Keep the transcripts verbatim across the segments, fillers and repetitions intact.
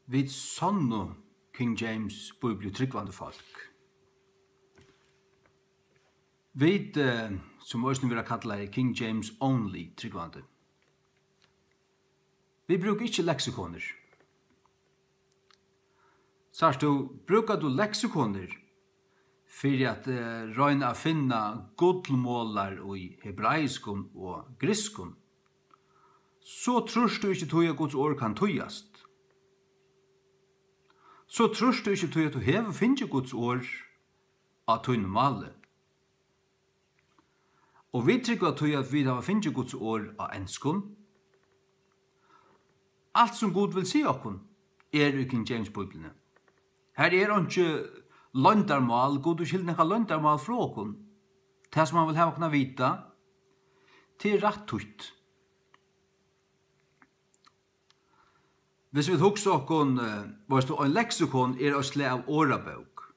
Vit sonnu King James Bíbliu trúgvandi fólk. Vit, eh, sum eisini verða kallaðir King James only trúgvandi. Vit brúka ikki leksikonir. Sært tú, brúkar tú leksikonir fyri at, eh, royna at finna gullmolar í hebraiskum og grikskum, so trýrt tú ikki tí, at Guds orð kann týðast. So trýrt tú ikki tí, at tú hevur fingið Guds orð á tínum máli. Og vit trúgva tí, at vit hava fingið Guds orð á enskum. Alt, sum Gud vil siga okkum, er í King James Bíbliuni. Har er einki loyndarmál, Gud hevur ikki nakað loyndarmál frá okkum. Tað, sum hann vil hava okkum at vita, tað er rætt týtt. Hvis vit hugsa okkum, eh, veitst tú, ein leksikon er eitt slag av orðabók.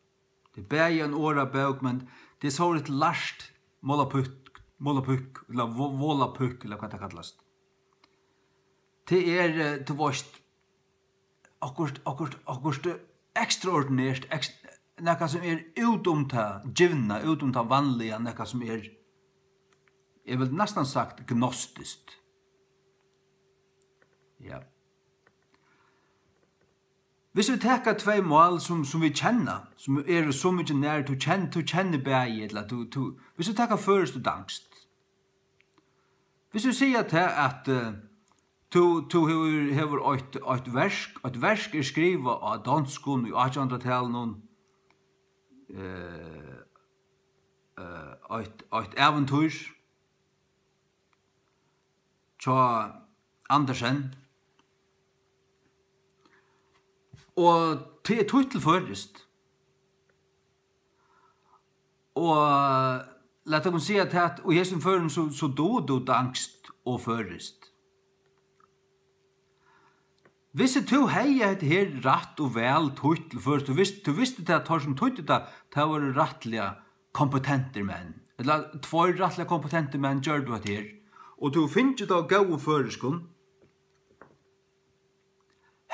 Tað er bæði ein orðabók, men tað er so eitt lært málapúkk, málapúkk, ella vo-, volapúkk, ella hvat tað kallast. Tað er, eh, tú veitst, okkurt, okkurt, okkurt ekstraordinært, eks-, nakað sum er út um tað givna, út um tað vanliga, nakað sum er, eg vil næstan sagt, gnostiskt. Ja. Hvis vit taka tvey mál, sum, sum vit kenna, sum eru so mikið nær, tú kenn-, tú kennir bæði, ella tú, tú, hvis vit taka føroyskt og danskt. Hvis vit siga tað, at, eh, tú, tú hevur, hevur eitt, eitt verk, eitt verk er skrivað á donskum í átjanhundraðtalinum, eh, eh, eitt, eitt ævintýr, hjá Andersen. Og tað er týtt til føroyskt. Og lat okkum siga tað, at í hesum førum, so, so dugir tú danskt og føroyskt. Hvis tú hevði hetta her rætt og væl týtt til føroyskt, tú vist-, tú visti tað, at teir sum týddu tað, tað vóru rættiliga kompetentir menn, ella tveir rættiliga kompetentir menn gjørdu hetta her, og tú fingið tað á góðum føroyskum,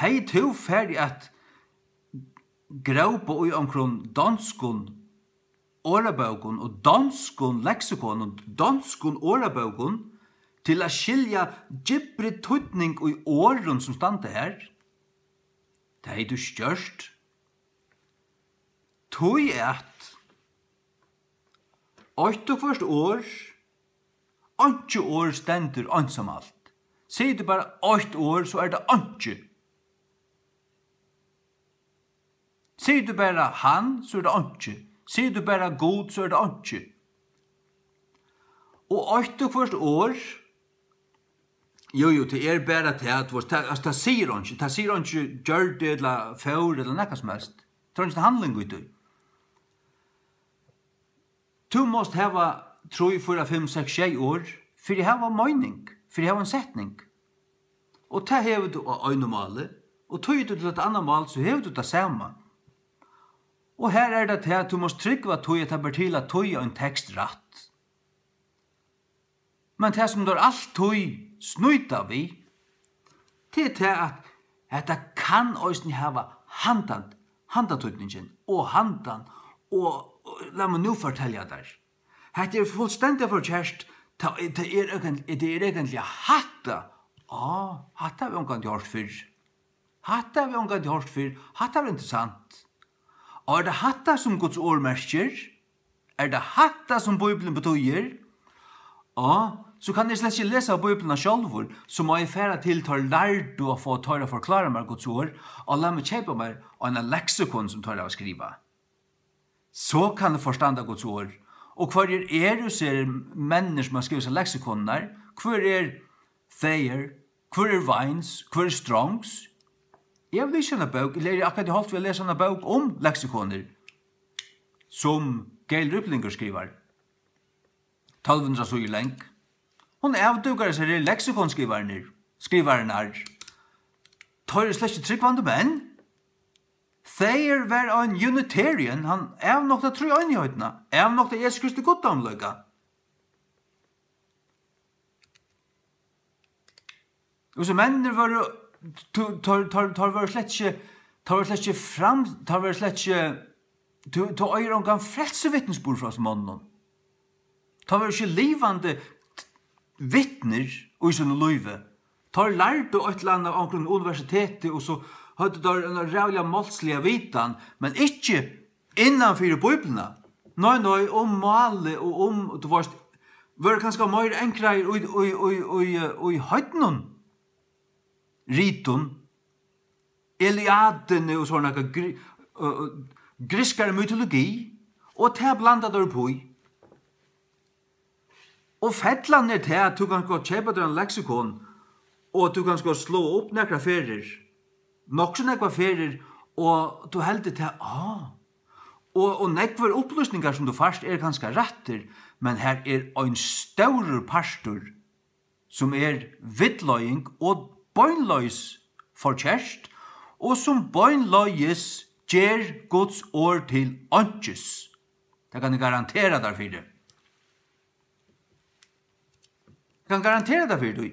hevði tú farið at grópa í onkrum donskum orðabókum og donskum leksikonum, donskum orðabókum, til at skilja djúpri týdning í orðum, sum standa har? Tað hevði tú ikki gjørt. Tí at eitt og hvørt orð, einki orð stendur einsamalt. Sigur tú bara eitt orð, so er tað einki. Sigur tú bara hann, so er tað einki. Sigur tú bara Gud, so er tað einki. Og eitt og hvørt orð, jú, jú, tað er bara tað, at, veitst, tað, altso, tað sigur einki, tað sigur einki gjørdi ella fór ella nakað sum helst. Tað er einki handling í tí. Tú mást hava trý, fýra, fimm, seks, sjey orð fyri at hava meining, fyri at hava ein setning. Og tað hevur tú á einum máli, og týðir tú til eitt annað mál, so hevur tú tað sama. Og har er tað tað, at tú mást trúgva tí, at tað ber til at týða ein tekst rætt. Men tað, sum teir altíð snýta við, tað er tað, at hetta kann eisini hava handan, handan týdningin, og handan, og, og lat meg nú fortelja tær. Hetta er fullstendiga forkert. Tað, tað er egent-, tað er eigentliga hatta. Á, hatta havi eg ongantíð hoyrt fyrr. Hatta havi eg ongantíð hoyrt fyrr. Hatta var interessant. Og er tað hatta, sum Guds orð merkir? Er tað hatta, sum Bíblian betýðir? Á, so kann eg slett ikki lesa Bíbliuna sjálvur, so má eg fara til teir lærdu og fáa teir at forklára mær Guds orð, og lat meg keypa mær eina leksikon, sum teir hava skrivað. So kann eg forstanda Guds orð. Og hvørjir eru hesir menninir, sum hava skrivað hesar leksikonirnar? Hvør er Thayer? Hvør er Vines? Hvør er Strongs? Eg vil lesa eina bók, eg eri akkurát í holt við at lesa eina bók um leksikonir, sum Gail Riplinger skrivar. Tólv hundrað síður long. Hon avdúkar hesar her leksikonskrivararnar, skrivararnar. Teir eru slett ikki trúgvandi menn. Thayer var ein Unitarian, hann avnoktaði tríeinheitina, avnoktaði Jesus Kristi guddómleika. Og so menninir vóru tú, teir, teir, teir vóru slett ikki, teir vóru slett ikki fram, teir vóru slett ikki, tú, tú eigur ongan frelsuvitnisburð frá hesum monnum. Teir vóru ikki livandi t-, vitnir í sínum lívi. Teir lærdu eitt ella annað á onkrum universiteti, og so høvdu teir eina ræðuliga málsliga vitan, men ikki innan fyri Bíbliuna. Nei, nei, um málið og um, tú veist, vóru kanska meir ankraðir í, í, í, í, í heidnum ritum, Iliadini og sovorðna gri-, ø, ø, grikskari mytologi, og tað blanda teir upp í. Og fellan er tað, at tú kanst gott keypa tær ein leksikon, og tú kanst gott sláa upp nakrar ferðir, nokk so nógvar ferðir, og tú heldur tað, á. Og, og nógvar upplýsingar sum tú fært er kanska rættir, men har er ein stórur partur, sum er villleiðing og beinleiðis forkert, og sum beinleiðis ger Guds orð til einkis. Tað kann eg garantera tær fyri. Eg kann garantera tær fyri tí.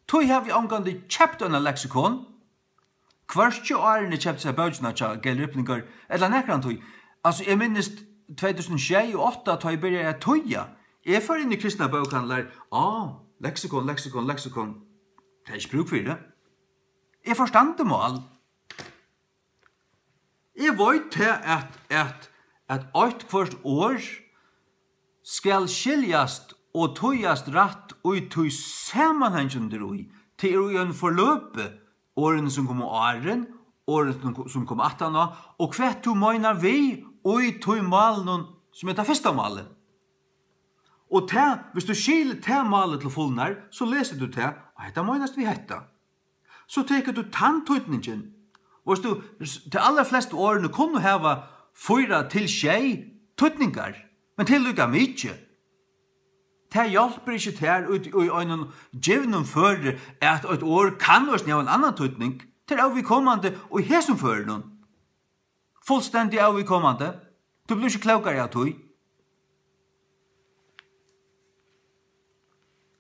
Tí havi eg ongantíð keypt eina leksikon, hvørki áðrenn eg keypti sær bókina hjá Gael Riplinger, ella nakrantíð. Altso, eg minnist tvey túsund og sjey og átta, tá eg byrjaði at týða. Eg fór inn í kristnar bókahandlar, á, leksikon, leksikon, leksikon. Tað er ikki brúk fyri. Eg forstandi mál. Eg veit tað, at, at, at eitt hvørt orð skal skiljast og týðast rætt í tí samanhanginum tað er í. Tað er í einum forløpi, orðini sum koma áðrenn, orðini sum ko-, sum koma aftaná, og hvat tú meinar við í tí málinum, sum er tað fyrsta málið. Og tað, viss tú skilir tað málið til fulnar, so lesur tú tað, og hetta meinast við hetta. So tekur tú tann týdningin. Veitst tú, s-, tey allarflestu orðini kunnu hava fýra til sjey týdningar, men tað er líka mikið. Tað hjálpir ikki tær út í einum givnum føri, at eitt orð kann eisini hava ein annan týdning. Tað er óviðkomandi í hesum førinum. Fullstendig óviðkomandi. Tú blívur ikki klókari av tí.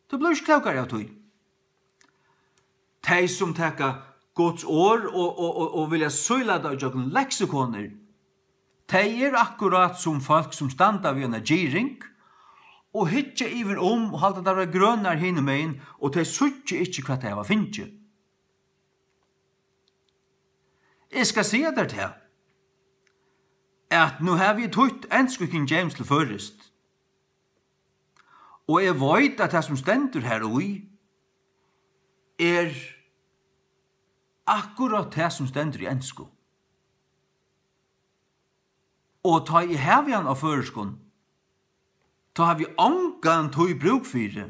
Tú blívur ikki klókari av tí. Tey, sum taka Guds orð og, og, og, og vilja síla tað ígjøgnum leksikonir, tey eru akkurát sum fólk, sum standa við eina girðing og hyggja yvir um og halda tær vera grønar hinumegin, og tey síggja ikki, hvat tey hava fingið. Eg skal siga tær tað, at nú havi eg týtt ensku King James til føroyskt, og eg veit, at tað, sum stendur har í, er akkurát tað, sum stendur í ensku. Og tá eg havi hann á føroyskum, tá havi eg ongantíð brúk fyri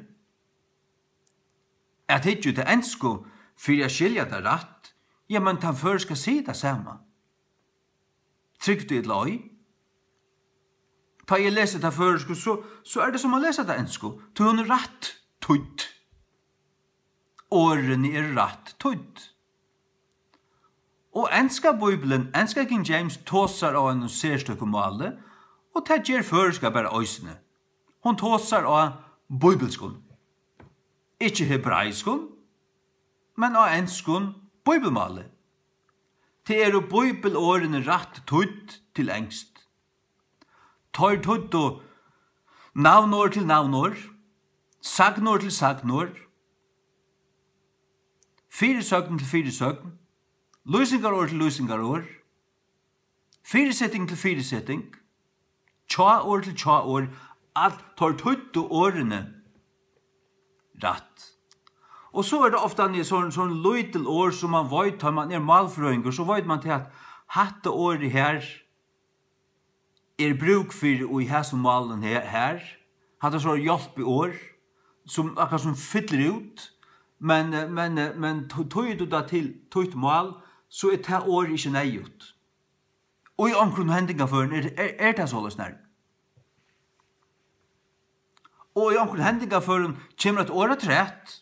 at hyggja í tað ensku fyri at skilja tað rætt. Ja, men tann føroyska sigur tað sama. Trúgv tí ella ei. Tá eg lesi tað føroysku, so, so er tað sum at lesa tað ensku, tí hon er rætt týdd. Orðini eru rætt týdd. Og enska Bíblian, enska King James, tosar á einum serstøkum máli, og tað ger føroyska bara eisini. Hon tosar á bíbilskum, ikki hebraiskum, men á enskum bíbilmáli. Tað eru bíbilorðini rætt týdd til enskt. Teir týddu navnorð til navnorð, sagnorð til sagnorð, fyrisøgn til fyrisøgn, lýsingarorð til lýsingarorð, fyriseting til fyriseting, hjáorð til hjáorð, alt, teir týddu orðini rætt. Og so er tað ofta ein sånn, sånn lítil orð sum man veit, tá man er málfrøðingur, so veit man til at hatta orðið her er brúk fyri í hasum málinum he-, her. Hatta er so hjálpiorð, sum akkurát sum fyllir út, men, eh, men, eh, men tí, týðir tú tað til títt mál, so er tað orðið ikki neyðugt. Og í onkrum hendingaførum er, er, er tað soleiðis nær. Og í onkrum hendingaførum kemur eitt orð afturat.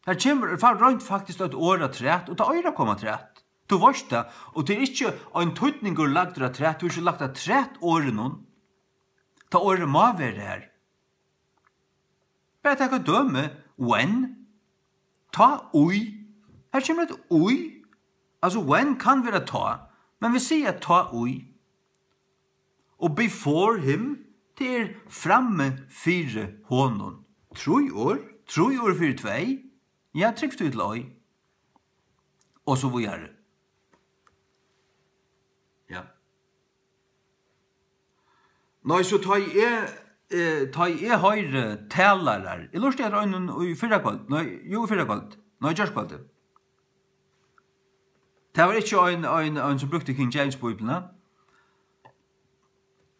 Har kemur fa-, reint faktiskt eitt orð afturat, og tað eigur at koma afturat. Tú veitst tað, og tað er ikki ein týdningur lagdur afturat, tú hevur ikki lagt afturat orðinum. Tað orðið má vera har. Bara taka eitt dømi, when, tá ið, Her kemur eitt í. Altso, when kann vera tá, men vit siga tá í. Og before him, tað er frammi fyri honum. Trý orð, trý orð fyri tvey. Ja, trúgv tú til ei. Og so víðari. Ja. Nei, so tá eg, eh, tá eg hoyri talarar, eg lurti eftir einum í fyrrakvøld, nei, jú, í fyrrakvøld, nei, gjárkvøldið. Tað var ikki ein, ein, ein sum brúkti King James Bíbliuna.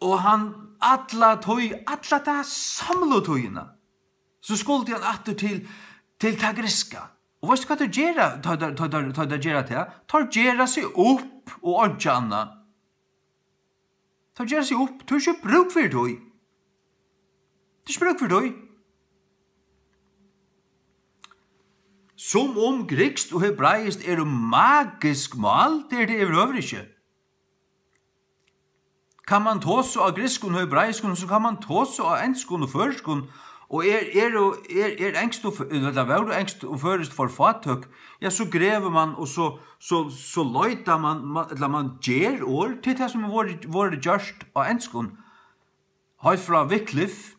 Og hann alla tíð, alla ta samlu tíðina, so skuldi hann aftur til, til tað grikska. Og veitst tú hvat teir gera, tá, tá, tá, tá, tá teir gera tað? Teir gera seg upp og einki annað. Teir gera seg upp, tú hevur ikki brúk fyri tí. Tú hevur ikki brúk fyri tí. Sum um grikskt og hebraiskt eru magisk mál, tað er tað yvirhøvur ikki. Kann mann tosa á grikskum og hebraiskum, so kann mann tosa á enskum og føroyskum, og er, er, er, er enskt og fø-, ella vóru enskt og føroyskt for fátøk, ja, so grevur mann, og so, so, so leitar mann, mann, ella mann ger orð til tað, sum er vorðið, vorðið gjørt á enskum. Heilt frá Wycliffe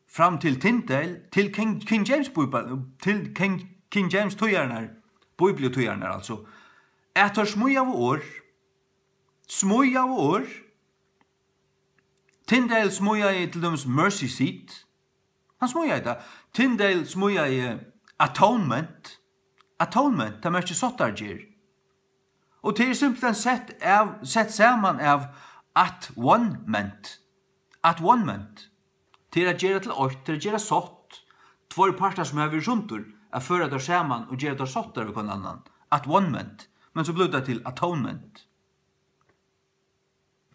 fram til Tyndale, til King, King James Bíbel, til King, King James tíðarnar, Bíbliutíðarnar, altso, at teir smíðaðu orð, smíðaðu orð. Tyndale smíðaði til dømis mercy seat. Hann smíðaði tað. Tyndale smíðaði atonement. Atonement, tað merkir sáttargerð. Og tað er simpelthen sett av, sett saman av at one ment. At one ment. Tað er at gera til eitt, tað er at gera sátt. Tveir partar sum hava verið sundur, at føra teir saman og gera teir sáttar við hvønn annan. At one ment. Men so blívur tað til atonement.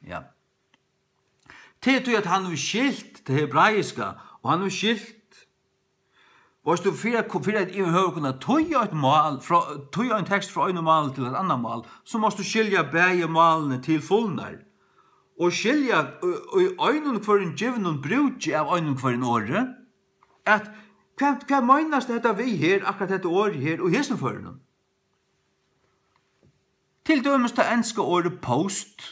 Ja. Tað er tí, at hann hevur skilt tað hebraiska, og hann hevur skilt, veitst tú, fyri at, fyri at yvirhøvur kunna týða eitt mál, frá, týða ein tekst frá einum máli til eitt annað mál, so mást tú skilja bæði málini til fulnar, og skilja í, í einum hvørjum givnum brúki av einum hvørjum orði, at hvat, hvat meinast hetta við her, akkurát hetta orðið her, í hesum førinum? Til dømis tað enska orðið post.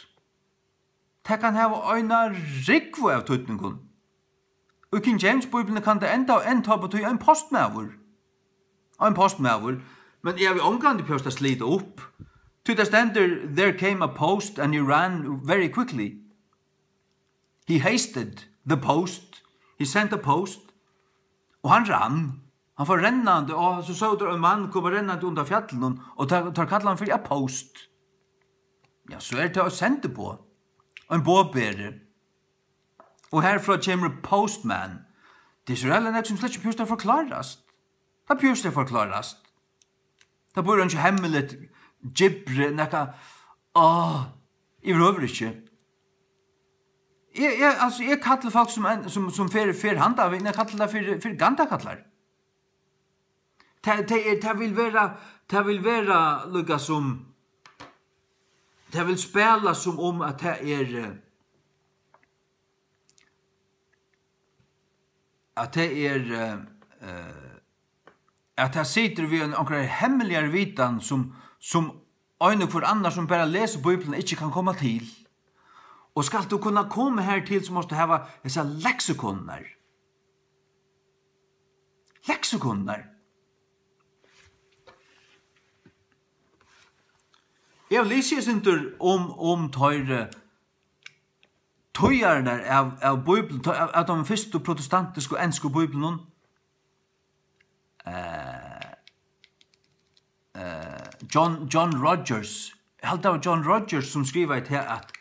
Tað kann hava eina rúgvu av týdningum. Í King James Bíbliuni kann tað enntá, enntá betýða ein postmaður. Ein postmaður. Men eg havi ongantíð prøvt at slita upp. Tí tað stendur, "There came a post and he ran very quickly." He hasted the post. He sent a post. Og hann rann. Hann fór rennandi, og so sóu teir ein mann koma rennandi undan fjallinum, og teir, teir kalla hann fyri a post. Ja, so er tað eitt sendiboð. Ein boðberi. Og herfrá kemur postman. Tað er so ræðuliga nógv, sum slett ikki behøvist at forklárast. Tað behøvist at forklárast. Tað býr einki hemmiligt gibri, nakað, áh, yvirhøvur ikki. Eg, eg, altso, eg kalli fólk sum ein, sum, sum fer, fer handan vegin, eg kalli tað fyri, fyri gandakallar. Tað, tað er, tað vil vera, tað vil vera líka sum, tað vil spæla sum um at tað er, eh, at tað er, eh, eh, at tað situr við ein, onkrari hemmiligari vitan, sum, sum ein og hvør annar, sum bara lesur Bíbliuna, ikki kann koma til. Og skalt tú kunna koma her til, so mást tú hava hesar leksikonirnar. Leksikonirnar. Eg havi lisið eitt sindur um, um teir, eh, týðararnar av, av Bíbliuni, tá, av, av teimum fyrstu protestantisku ensku Bíbliunum. Eh, eh, John, John Rogers, eg haldi, tað var John Rogers, sum skrivaði tað, at,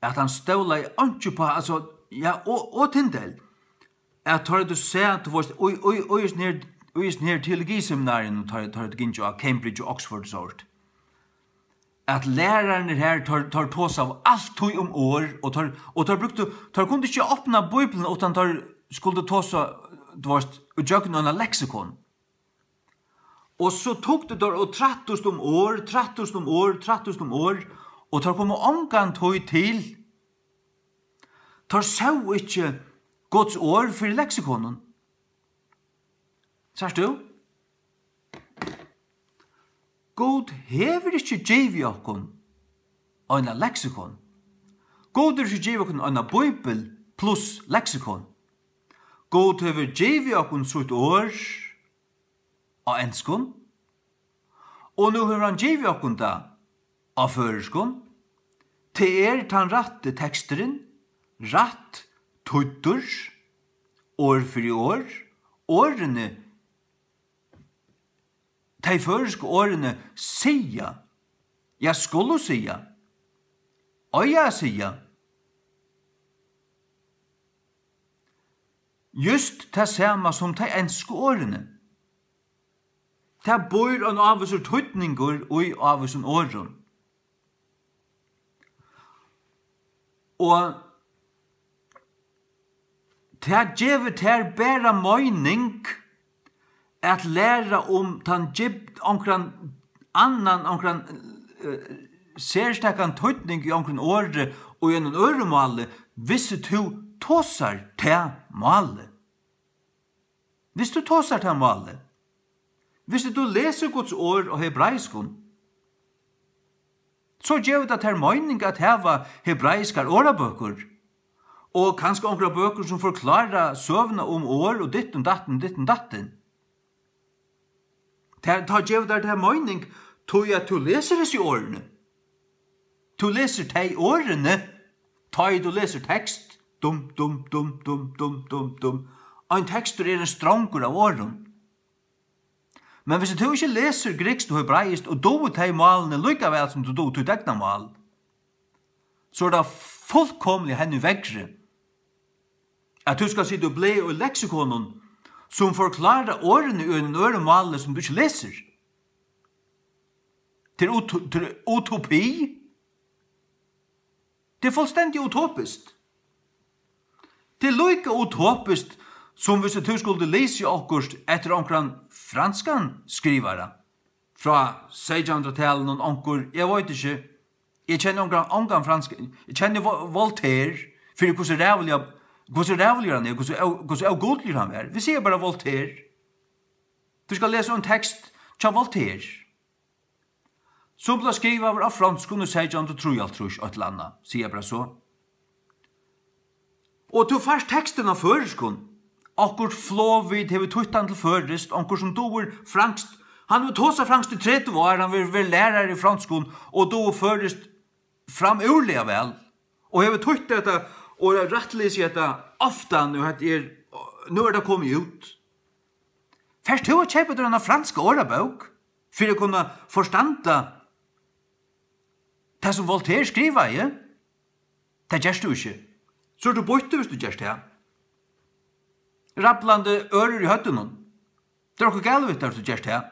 at hann stólaði einki uppá, altso, ja, og, og Tyndale, at teir høvdu sæð, tú veitst, í, í, í hesum her, í hesum her teologiseminarium, teir, teir høvdu gingið á Cambridge og Oxford og so, at lærararnir her, teir, teir tosaðu altíð um orð, og teir, og teir brúktu, teir kundu ikki opna Bíbliuna, uttan teir skuldu tosa, tú veitst, ígjøgnum eina leksikon. Og so tugdu teir og trættust um orð, trættust um orð, trættust um orð, og teir komu ongantíð til. Teir sóu ikki Guds orð fyri leksikonum. Sært tú? Gud hevur ikki givið okkum eina leksikon. Gud hevur ikki givið okkum eina bíbel pluss leksikon. Gud hevur givið okkum sítt orð á enskum, og nú hevur hann givið okkum tað á føroyskum. Tað er tann rætti teksturin, rætt týddur, orð fyri orð. Orðini, tey føroysku orðini siga, ja, skulu siga, eiga at siga, júst tað sama sum tey ensku orðini. Tað býr ein ávísur týdningur í ávísum orðum. Og tað gevur tær bara meining at læra um tann djúp-, onkran annan, onkran, eh, serstakan týdning í onkrum orði og í einum øðrum máli, hvis tú tosar tað málið. Hvis tú tosar tað málið. Hvis tú lesur Guds orð á hebraiskum, so gevur tað tær meining at hava hebraiskar orðabøkur, og kanska onkrar bøkur, sum forklára søguna um orð og dittin dattin, dittin dattin. Tað, tá gevur tær tað meining, tí at tú lesur hesi orðini. Tú lesur tey orðini, tá ið tú lesur tekst. Dum, dum, dum, dum, dum, dum, dum. Ein tekstur er ein strongur av orðum. Men hvis tú ikki lesur grikskt og hebraiskt og dugir tey málini líka væl sum tú dugir títt egna mál, so er tað fullkomiliga henni veðri, at tú skal sita og blæða í leksikonum, sum forklára orðini í einum øðrum máli, sum tú ikki lesur. Tað er ut-, tað er utopi. Tað er fullstendig utopiskt. Tað er líka utopiskt, sum hvis tú skuldi lisið okkurt eftir onkran franskan skrivara frá seytjanhundraðtalinum, onkur, eg veit ikki, eg kenni ongan, ongan fransk, eg kenni Vo-, Voltaire fyri hvussu ræðuliga, hvussu ræðuligur hann er, hvussu ó-, hvussu ógudligur hann var. Vit siga bara Voltaire. Tú skal lesa ein tekst hjá Voltaire, sum bleiv skrivaður á fronskum í seytjan hundrað og trýoghálvtrýss, eitt ella annað, siga bara so. Og tú fært tekstin á føroyskum. Okkurt flogvit hevur týtt hann til føroyskt, onkur sum dugir franskt. Hann hevur tosað franskt í tretivu ár, hann verður, verður lærari í fronskum og dugir føroyskt framúrliga væl. Og hevur týtt hetta og rættlisið hetta ofta, nú hetta er, nú er tað komið út. Fert tú at keypa tær eina franska orðabók fyri at kunna forstanda tað, sum Voltaire skrivaði? Tað gert tú ikki. So ert tú býttur, hvis tú gert tað. Rablandi ørur í høvdinum. Tað er okkurt galið við tær, hvis tú gert tað.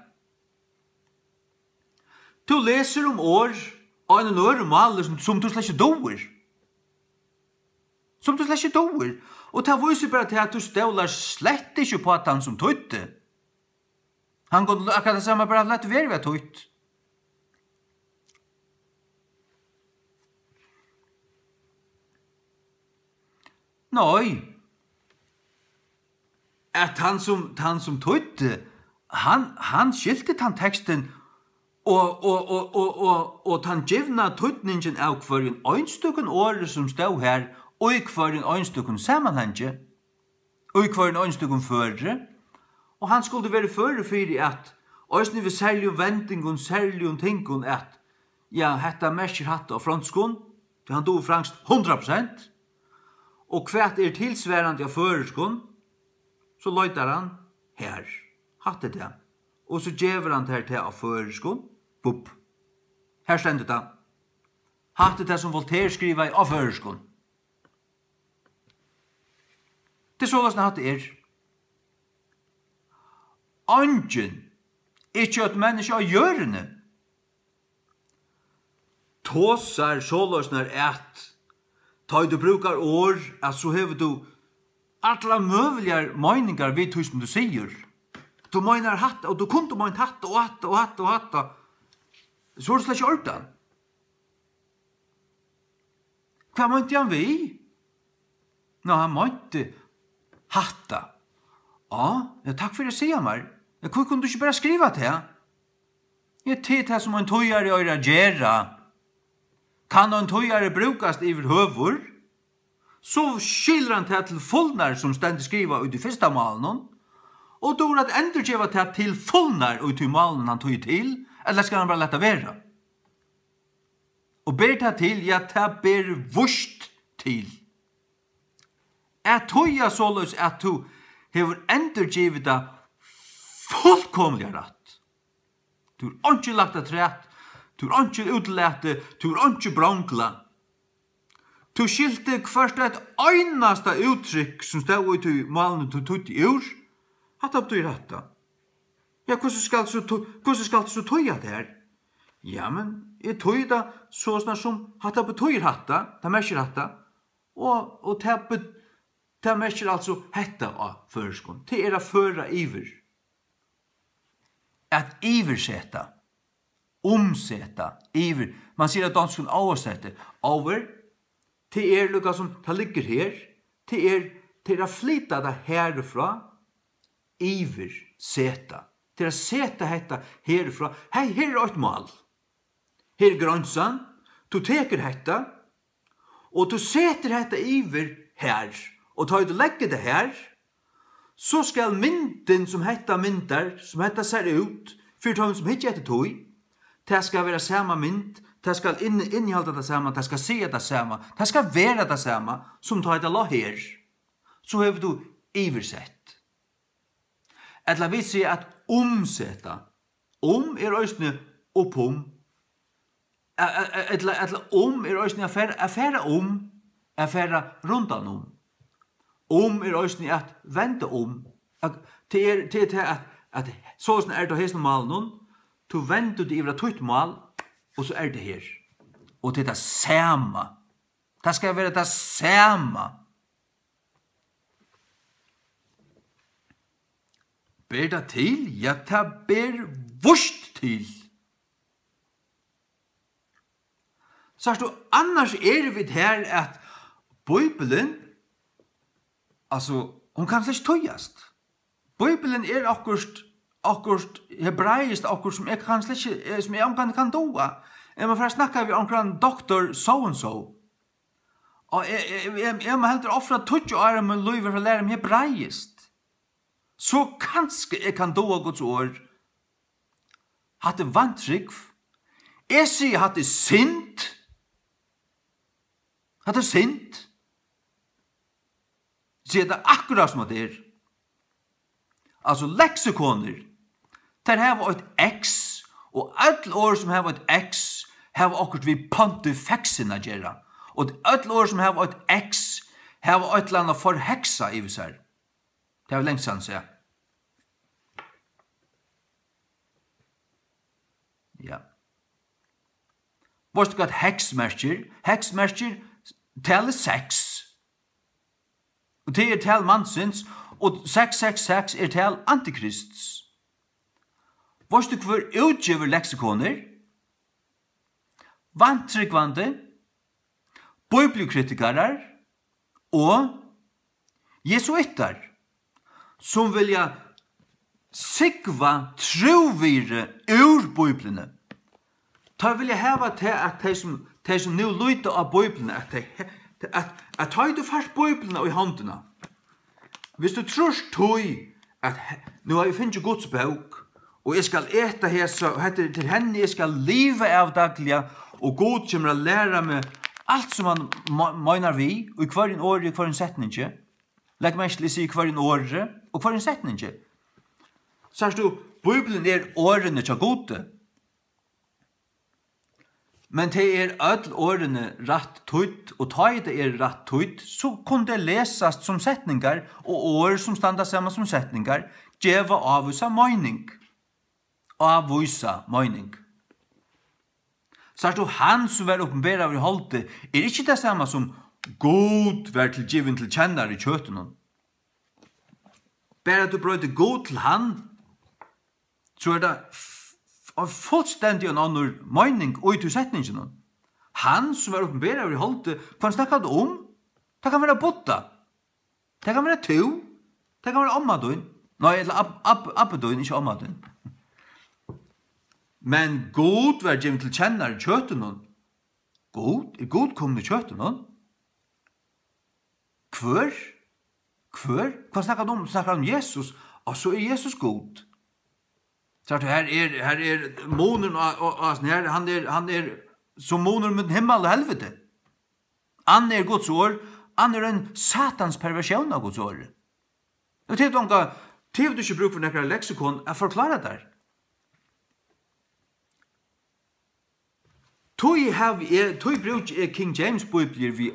Tú lesur um orð á einum øðrum máli, sum, sum tú slett ikki dugir. Sum tú slett ikki dugir. Og tað vísir bara til, at tú stólar slett ikki upp á tann, sum týddi. Hann kundi akkurát tað sama bara latið verið at týtt. Nei. At hann sum, tann sum týddi, hann, hann skilti tann tekstin og, og, og, og, og, og tann givna týdningin av hvørjum einstøkum orði, sum stóð har, og í hvørjum einstøkum samanhangi, og í hvørjum einstøkum føri, og hann skuldi verið førur fyri, at eisini við serligum vendingum, serligum tingum, at, ja, hetta merkir hatta á fronskum, tí hann dugir franskt hundrað prosent, og hvat er tilsvarandi á føroyskum, so leitar hann har. Hatta er tað. Og so gevur hann tær tað á føroyskum. Bup. Har stendur tað. Hatta er tað, sum Voltaire skrivaði á føroyskum. Tað er soleiðis, hatta er. Eingin, ikki eitt menniskja á jørðini, tosar soleiðis, at tá ið tú brúkar orð, at so hevur tú allar møguligar meiningar við tí, sum tú sigur. Tú meinar hatta, og tú kundi meint hatta, og hatta, og hatta, og hatta. So er tað slett ikki í ordan. Hvat meinti hann við? Ná, hann meinti hatta. Á, ja, takk fyri at siga mær. Ja, hví kundi tú ikki bara skrivað tað? Ja, tað er tað, sum ein týðari eigur at gera. Kann ein týðari brúkast yvirhøvur, so skilur hann tað til fulnar, sum stendur skrivað í tí fyrsta málinum, og dugir at endurgeva tað til fulnar í tí málinum, hann týðir til, ella skal hann bara lata vera? Og ber tað til, ja, tað ber víst til. At týða soleiðis, at tú hevur endurgivið tað fullkomiliga rætt. Tú hevur einki lagt afturat, tú hevur einki útilatið, tú hevur einki bronglað. Tú skilti hvørt eitt einasta úttrykk, sum stóð í tí málinum, tú týddi úr. Hatta betýðir hatta. Ja, hvussu skalt so tú, hvussu skalt tú so týða tað her? Ja, men eg týði tað soleiðis, sum hatta betýðir hatta, tað merkir hatta, og, og tað be-, tað merkir altso hetta á føroyskum. Tað er at føra yvir. At yvirseta, umseta, yvir. Man sigur á donskum oversætte. Over, tað er líka sum, tað liggur her. Tað er, tað er at flyta tað herfrá, yvirseta. Tað er at seta hetta herfrá. Hey, her er eitt mál. Her er greinsan. Tú tekur hetta, og tú setur hetta yvir her, og tá ið tú leggur tað her, so skal myndin, sum hetta myndar, sum hetta sær út, fyri teimum, sum hyggja eftir tí, tað skal vera sama mynd, tað skal inn-, innihalda tað sama, tað skal siga tað sama, tað skal vera tað sama, sum tá ið tað lá her. So hevur tú yvirsett. Ella vit siga at umseta. Um er eisini upp um. A-, a-, a-, ella, ella um er eisini at fara, at fara um, at fara rundan um. Um er eisini at venda um. At, tað er, tað er tað at, at soleiðis er tað á hesum málinum, tú vendur tað yvir á títt mál, og so er tað her. Og tað er tað sama. Tað skal vera tað sama. Ber tað til? Ja, tað ber víst til. Sært tú, annars eru vit har, at Bíblian, altso, hon kann slett ikki týðast. Bíblian er okkurt, okkurt hebraiskt, okkurt sum eg kann slett ikki, eh, sum eg ongantíð kann duga. Eg má fara at snakka við onkran doktor so and so. Og eg, eg, eg, eg má heldur ofra tíggju ár av mínum lívi fyri at læra meg hebraiskt. So kanska eg kann duga Guds orð. Hatta er vantrúgv. Eg sigi, hatta er synd. Hatta er synd. Eg sigi tað akkurát sum tað er. Altso, leksikonir, tær hava eitt X, og øll orð sum hava eitt X, hava okkurt við pontifexin at gera. Og øll orð sum hava eitt X, hava eitt ella annað forheksað yvir sær. Tað havi eg langt síðan sæð. Ja. Veitst tú, hvat heks merkir? Heks merkir talið seks. Og tað er tal mansins, og seks seks seks er tal antikrists. Veitst tú, hvør útgevur leksikonir? Vantrúgvandi, bíbliukritikarar og jesuittar, sum vilja súgva trúvirði úr Bíbliuni. Teir vilja hava tað, at tey sum, tey sum nú líta á Bíbliuna, at tey, at, at tá ið tú fært Bíbliuna í hondina, viss tú trýrt tí, at he-, nú havi eg fingið Guds bók, og eg skal eta hesa, og hetta er til henni, eg skal liva av dagliga, og Gud kemur at læra meg alt, sum hann me-, meinar við, í hvørjum orði, í hvørjum setningi. Legg merki til, eg sigi hvørjum orði og hvørjum setningi. Sært tú, Bíblian er orðini hjá Gudi. Men tey eru øll orðini rætt týdd, og tá ið tey eru rætt týdd, so kunnu tey lesast sum setningar, og orð sum standa saman sum setningar geva ávísa meining. Ávísa meining. Sært tú, hann sum var opinberaður í holdi, er ikki tað sama sum Gud var til givin til kennar í kjøtinum. Bara tú broytir Gud til hann, so er tað f-, f-, fullstendig ein onnur meining í tí setninginum. Hann sum var opinberaður í holdi, hvønn snakkar tú um? Tað kann vera Buddha. Tað kann vera tú. Tað kann vera omma tín. Nei, ella ab-, ab-, abbi tín, ikki omma tín. Men Gud var givin til kjennar í kjøtinum. Gud? Er Gud komin í kjøtinum? Hvør? Hvør? Hvat snakkar hann um? Snakkar hann um Jesus? Og so er Jesus Gud. Sært tú, her er, her er munurin á, á, á, her, hann er, hann er sum munurin millum himmal og helviti. Hann er Guds orð, hann er ein satans perversjón av Guds orði. Og til onga, til tú ikki brúk fyri nakra leksikon at forklára tær. Tí havi eg, tí brúki eg King James Bíbliur við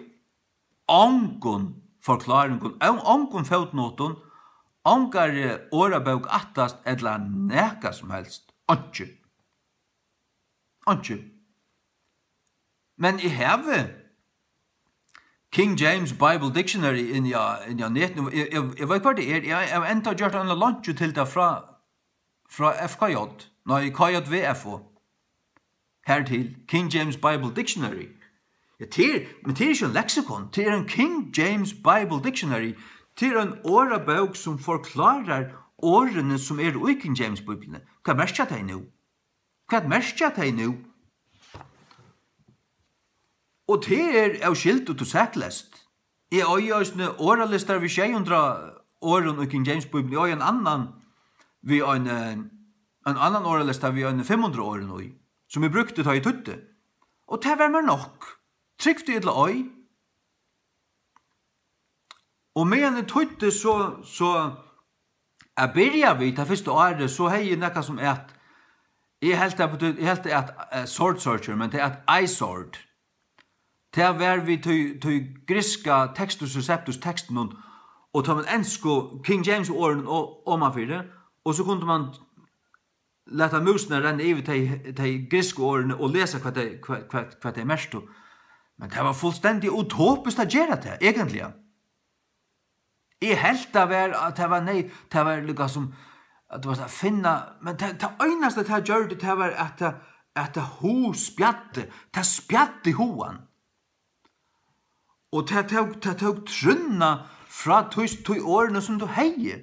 ongum forkláringum, ong-, ongum fótnotum, ongari orðabók aftast ella nakað sum helst. Einki. Einki. Men eg havi King James Bible Dictionary inni á, inni á netinum. Eg, eg, eg veit hvat tað er. Eg, eg havi enntá gjørt eina leinkju til tað frá, frá F K J, nei, K J V F O. Hertil, King James Bible Dictionary. Ja, tað er, men tað er ikki ein leksikon, tað er ein King James Bible Dictionary. Tað er ein orðabók sum forklárar orðini sum eru í King James Bíbliuni. Hvat merkja tey nú? Hvat merkja tey nú? Og tað er óskyldigt og sakleyst. Eg eigi eisini orðalistar við sjey hundrað orðum í King James Bíbliuni. Eg eigi ein annan við ein, eh, ein annan orðalista við ein fimm hundrað orðum í, sum eg brúkti, tá eg týddi. Og tað var mær nokk. Trúgv tí ella ei. Og meðan eg týddi, so, so at byrja við, tað fyrsta árið, so hevði eg nakað sum at, eg helt at, eg helt at, eh, sword searcher, men tað er at eye sword. Tað var við tí, tí grikska Textus Receptus tekstinum, og tá man ensku King James orðin o-, omanfyri, og so kundi man lata músina renna yvir tey, tey griksku orðini og lesa, hvat tey, hvat, hvat, hvat tey merktu. Men tað var fullstendig utopiskt at gera tað, eigentliga. Eg helt, tað var, at tað var, nei, tað var líka sum, at tað var at finna, men tað, tað einasta, tað gjørdi, tað var, at tað, at tað hugspjaddi, tað spjaddi hugan. Og tað tók, tað tók trúnna frá tí, tí orðini, sum tú hevði.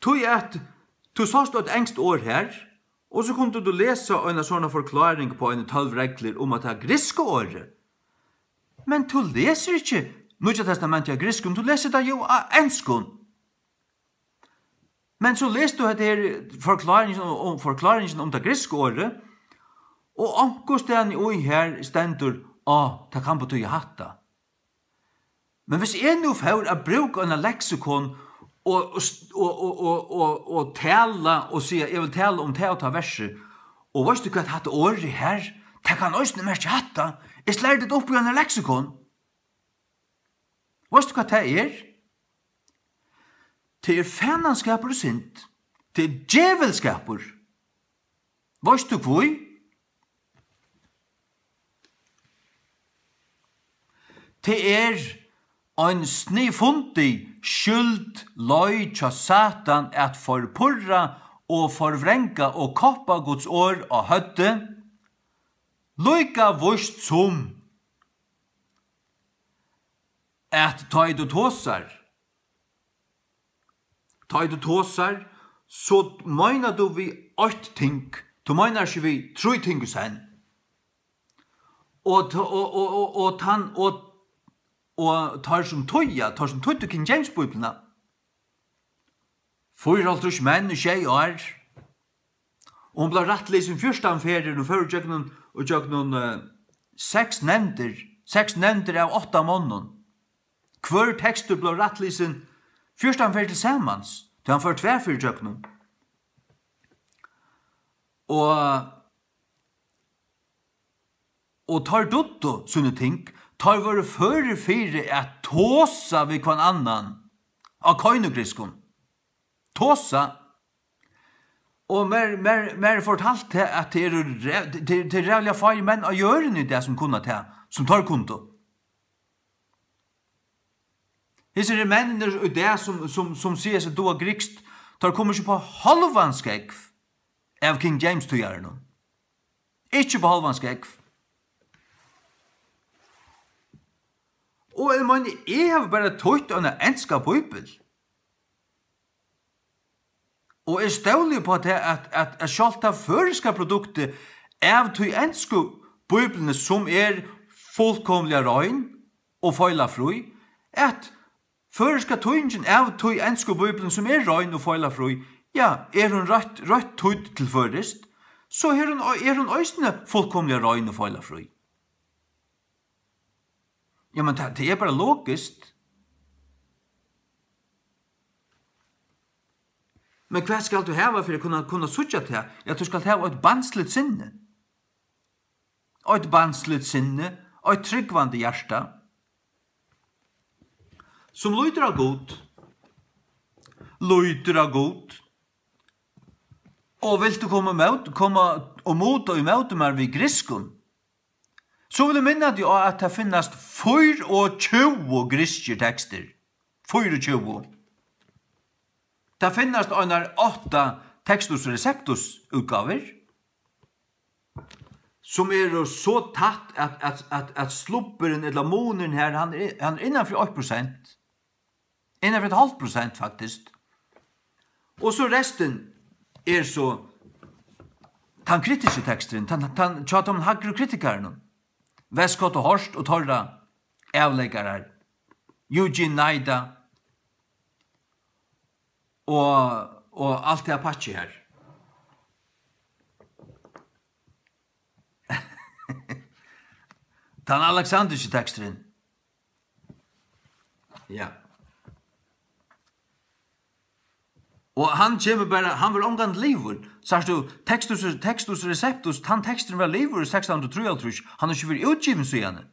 Tí at tú sást eitt enskt orð her, og so kundi tú lesa eina sovorðna forkláring upp á eini tólv reglur um at tað grikska orðið. Men tú lesur ikki Nýggja Testamentið á grikskum, tú lesur tað jú á enskum. Men so lesur tú hetta her forkláringin og, og forkláringin um tað grikska orðið, og onkustaðni í her stendur, á, tað kann betýða hatta. Men hvis eg nú fór at brúka eina leksikon og, og, og tala og siga, eg vil tala um tað og tað versið, og veitst tú hvat, hatta orðið her, tað kann eisini merkja hatta, eg slær tað upp í eina leksikon. Veitst tú hvat tað er? Tað er fananskapur og synd. Tað er djævilskapur. Veitst tú hví? Tað er ein sniðfundig skyld leið hjá Satan at forpurra og forvranga og koppa Guds orð á høvdið, líka víst sum at tá ið tú tosar, tá ið tú tosar, so meinar tú við eitt ting, tú meinar ikki við trý ting í senn. Og, t-, og, og, og, og tann, og, og teir sum týða, teir sum týddu King James Bíbliuna, fýraoghálvtrýss menn í sjey ár, og hon bleiv rættlisin fjúrtan ferðir, hon fór ígjøgnum, ígjøgnum, eh, seks nevndir, seks nevndir av átta monnum. Hvør tekstur bleiv rættlisin fjúrtan ferðir til samans, tí hann fór tvær ferðir ígjøgnum. Og, og teir dugdu síni ting, teir vóru førir fyri at tosa við hvønn annan á koinugrikskum. Tosa. Og mær, mær, mær er fortalt tað, at tað eru ræ-, tað, tað eru ræðuliga fáir menn á jørðini í dag, sum kunna tað, sum teir kundu. Hesir eru menninir í dag, sum, sum, sum siga seg duga grikskt, teir koma ikki upp á hálvan skógv av King James týðaranum. Ikki upp á hálvan skógv. Og eg meini, eg havi bara týtt eina enska bíbel. Og eg stóli upp á tað, at, at, at sjálvt tað føroyska produktið av tí ensku Bíbliuni, sum er fullkomiliga rein og feilafrí, at føroyska týðingin av tí ensku Bíbliuni, sum er rein og feilafrí, ja, er hon rætt, rætt týdd til føroyskt, so er hon, er hon eisini fullkomiliga rein og feilafrí. Ja, men tað, tað er bara logiskt. Men hvat skal tú hava fyri at kunna, kunna síggja tað? Ja, tú skalt hava eitt barnsligt sinni. Eitt barnsligt sinni, eitt trúgvandi hjarta, sum lítur á Gud, lítur á Gud. Og vilt tú koma ímót, koma og muta ímóti mær við grikskum, so vil eg minna teg á, at tað finnast fýraogtjúgu grikskir tekstir. Fýraogtjúgu. Tað finnast einar átta Textus Receptus útgávur, sum eru so tætt, at, at, at, at slubburin ella munurin her, hann er, hann er innan fyri eitt prosent. Innan fyri eitt hálvt prosent, faktiskt. Og so restin er so tann kritiski teksturin, tann, tann, hjá teimum hægru kritikarunum. Westcott og Hort og teirra avleikarar. Eugene Nida og, og alt tað pakkið her. Tann alexandriski teksturin. Ja. Og hann kemur bara, hann var ongantíð liðugur. Sært tú, Textus, Textus Receptus, tann teksturin var liðugur í sekstan hundrað og trýoghálvtrýss. Hann er ikki verið útgivin síðani.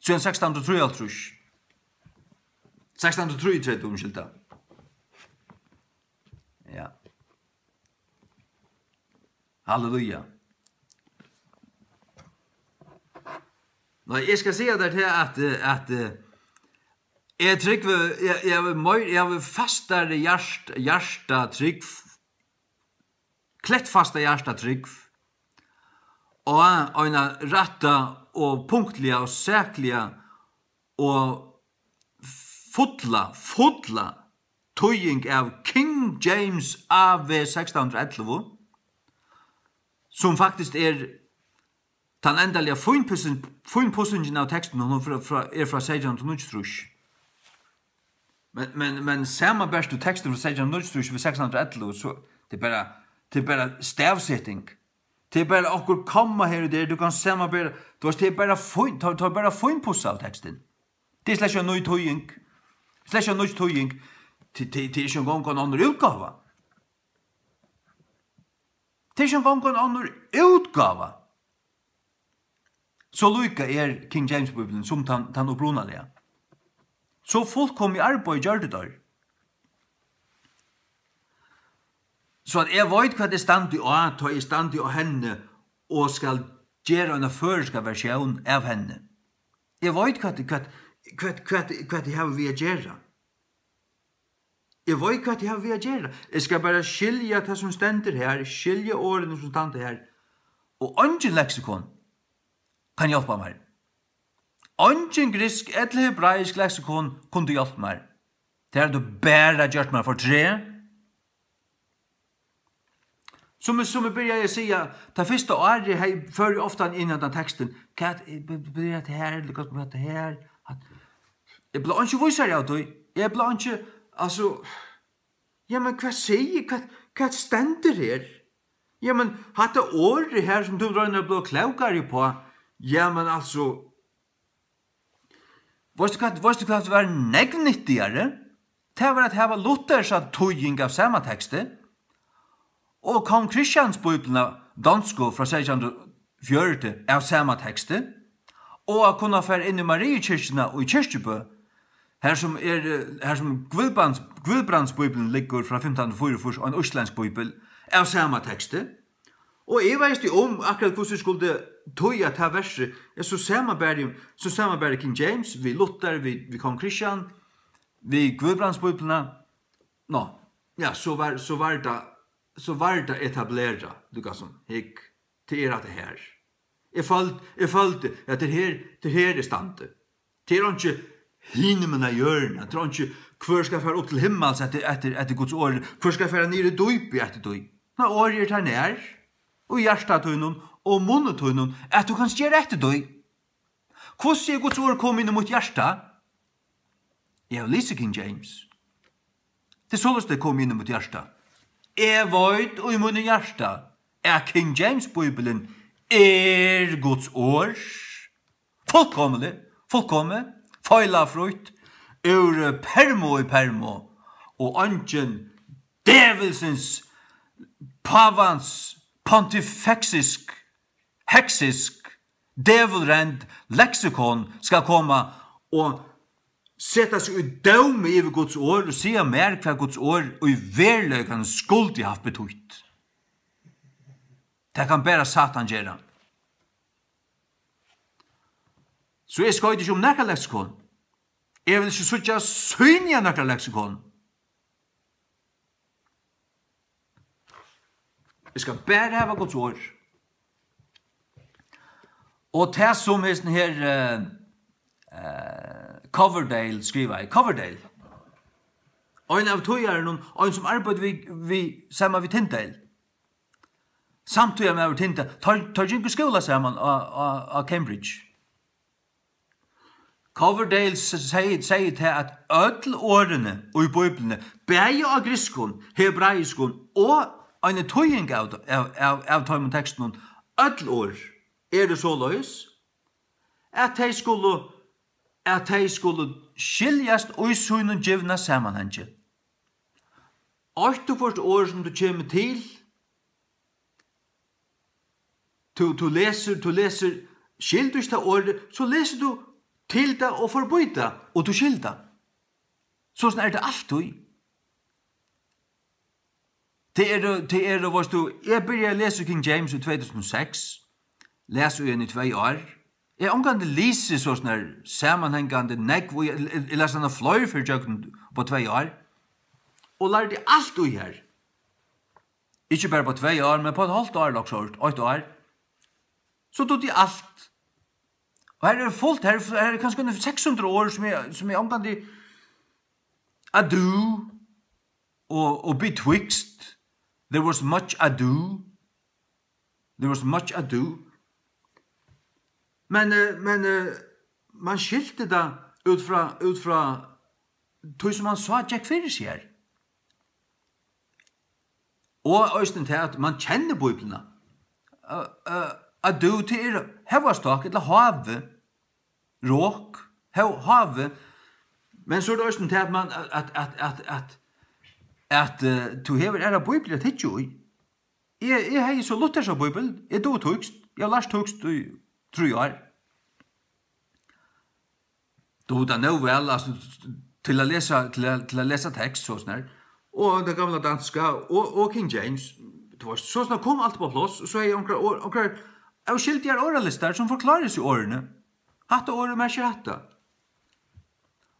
Síðan sekstan hundrað og trýoghálvtrýss. Sekstan hundrað og trýogtretivu, umskylda. Ja. Halleluja. Nei, eg skal siga tær til at, eh, at, eh, eg trúgvi, eg, eg havi meir, eg havi fastari hjart-, hjartatrúgv, klettfasta hjartatrúgv, og eina rætta og punktliga og sakliga og fulla, fulla týðing av King James A V sekstan hundrað og ellivu, sum faktiskt er tann endaliga fínpussin-, fínpussingin av tekstinum, hon frá, frá, er frá seytjan hundrað og níggjuogtrýss. Men, men, men samanbert tú tekstin frá seytjan hundrað og níggjuogtrýss við sekstan hundrað og ellivu, so tað er bara, tað er bara stavseting. Tað er bara okkurt komma her og der, tú kanst samanbera, tú veitst, tað er bara fín-, tað, tað er bara fínpussað av tekstin. Tað er slett ikki ein nýggj týðing. Slett ikki ein nýggj týðing. Tað, tað, tað er ikki eingong ein onnur útgáva. Tað er ikki eingong ein onnur útgáva. So líka er King James Bíblian sum tann, tann upprunaliga. So fullkomið arbeiði gjørdu teir. So at eg veit, hvat eg standi á, tá eg standi á henni og skal gera eina føroyska versjón av henni. Eg veit, hvat, hvat, hvat, hvat, hvat eg havi við at gera. Eg veit, hvat eg havi við at gera. Eg skal bara skilja tað, sum stendur her, skilja orðini, sum standa her. Og eingin leksikon kann hjálpa mær. Eingin griksk ella hebraisk leksikon kundi hjálpt mær. Tað hevði bara gjørt mær fortreð. Sum eg, sum eg byrjaði at siga, tað fyrsta árið, hey, fór eg ofta inn í hendan tekstin. Hvat, eh, be-, be-, byrjar tað her, ella hvat, hvat er her? At, eg bleiv ikki vísari av tí. Eg bleiv ikki, altso, ja, men hvat sigur, hvat, hvat stendur her? Ja, men hatta orðið her, sum tú roynir at blíva klókari uppá, ja, men altso, veitst tú hvat, veitst tú hvat var nógv nyttigari? Tað var at hava Luthersa týðing av sama teksti, og kong Christians bíbliuna donsku frá seytjan hundrað og fjøruti av sama teksti, og at kunna fara inn í Mariukirkjuna í Kirkjubø, har sum er, eh, har sum Guðbrands-, Guðbrandsbíblian liggur frá fimtan fýraogfýrs, ein íslendsk bíbel av sama teksti. Og eg veit ikki um akkurát hvussu eg skuldi týða tað versið. Eg so samanbari, so samanbari King James við Luther, við, við kong Christian, við Guðbrandsbíbliuna. Nå, ja, so var, so var tað, so var tað etablerað, líka sum, hygg, tað er hatta her. Eg føldi, eg føldi, ja, tað er her, tað er her eg standi. Tað er einki, hinum enn á jørðini. Hann trýr ikki, hvør skal fara upp til himmals eftir, eftir, eftir Guds orði? Hvør skal fara niður í dýpið eftir tí? Ná, orðið er tær nær, í hjarta tínum og munni tínum, at tú kanst gera eftir tí. Hvussu er Guds orð komið inn í mítt hjarta? Eg havi lisið King James. Tað er soleiðis, tað kom inn í mítt hjarta. Eg veit í mínum hjarta, at King James Bíblian er Guds orð. Fullkomlig, fullkomið, feilafrítt, úr permu í permu, og eingin djevulsins, pávans, pontifeksisk, heksisk, djevulrend leksikon skal koma og seta seg í dómi yvir Guds orð og siga mær, hvat Guds orð í veruleikanum skuldi havt betýtt. Tað kann bara Satan gera. So eg skoyti ikki um nakað leksikon. Eg vil ikki síggja sýni av nakað leksikon. Eg skal bara hava Guds orð. Og tað sum hesin her, eh, eh, Coverdale skrivaði, Coverdale, ein av týðarunum, ein sum arbeiddi við, við, saman við Tyndale, samtíðarmaður Tyndale, teir, teir gingu í skúla saman á, á, á Cambridge. Coverdale s-, segði, segði tað, at øll orðini í Bíbliuni, bæði á grikskum, hebraiskum og eini týðing av, av, av, av teimum tekstunum, øll orð eru soleiðis, at tey skulu, at tey skulu skiljast í sínum givna samanhangi. Eitt og hvørt orð, sum tú kemur til, tú, tú lesur, tú lesur, skilur tú ikki tað orðið, so lesur tú til tað og forbí tað, og tú skilur tað. Soleiðis er tað altíð. Tað er, tað er, veitst tú, eg byrjaði at lesa King James í tvey túsund og seks, las í henni í tvey ár. Eg havi ongantíð lisið so soleiðis samanhangandi nógv, og eg, eg, eg las hana fleiri ferðir gjøgnum upp á tvey ár, og lærdi alt í har. Ikki bara upp á tvey ár, men upp á eitt hálvt ár, ella okkurt, eitt ár. So dugdi eg alt. Og her er fult, her, her er kanska eini seks hundrað orð, sum eg, sum eg ongantíð, ado, og, og betwixt, there was much ado, there was much ado. Men, eh, men, eh, man skilti tað út frá, út frá tí, sum man sá gekk fyri seg her. Og eisini tað, at man kennir Bíbliuna. Eh, eh, ado, tað er hóvastakk, ella havi, rok, hó-, havi. Men so er tað eisini tað, at man, at, at, at, at, at, eh, tú hevur aðra bíbliur at hyggja í. Eg, eg hevði so lutherska bíbel, eg dugi týskt, eg havi lært týskt í trý ár. Dugi tað nóg væl, altso, til at lesa, til at, til at lesa tekst, so soleiðis. Og tað gamla danska, og, og King James. Tú veitst, so soleiðis kom alt upp á pláss, og so hevði eg onkrar orð, onkrar óskildigar orðalistar, sum forklárar hesi orðini. Hatta orðið merkir hatta.